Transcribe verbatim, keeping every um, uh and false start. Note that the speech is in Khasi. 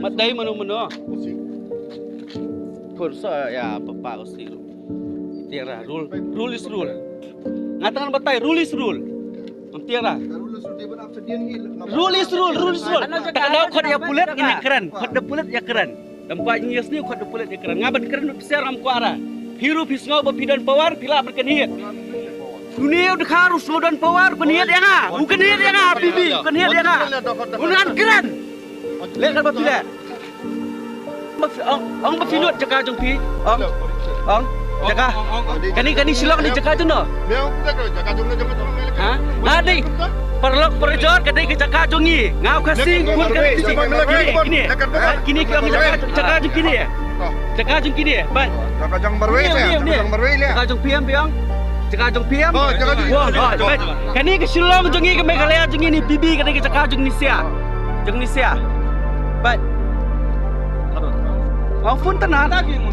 Mat dei mano mano. Khun sa ïa papa ko si ru. Tiara rule, rule is rule. Nga tang batai rule is rule. Tiara. Rule is rule, rule is rule. Ta ka dau khot ïa pulit ngin ïa kren. Khot da pulit ïa kren. Dam pa jing yes ni khot da pulit ïa kren. Nga ban kren psiar ngam kwah ra. Phi ruh phi sngew ba phi don power phi lah ban kynhied. Une u dkhar u sngew don power u kynhied ïa nga. U kynhied ïa nga, P B u kynhied ïa nga. Un ngan kren. Leh kat ba phi leh. Ba phi, ong, ong ba phi lut jaka jong phi. Ong. Ong. Jaka. Kani, kani Shillong ni jaka jong no. Ha? Nga dei. Paralok parajor ka dei ka jaka jong ngi. Nga u Khasi khun ka dei kini. Kini. Kini ki ong jaka, jaka jong kini. Jaka jong kini. Bad. Jaka jong Marwei. Jaka jong P M phi ong. Jaka jong P M. Oh, jaka jong P M. Kani ka Shillong jong ngi ka Meghalaya jong ngi ni P B ka dei ka jaka jong ngi sia. Jong ngi sia. Bad. Ong phone tana.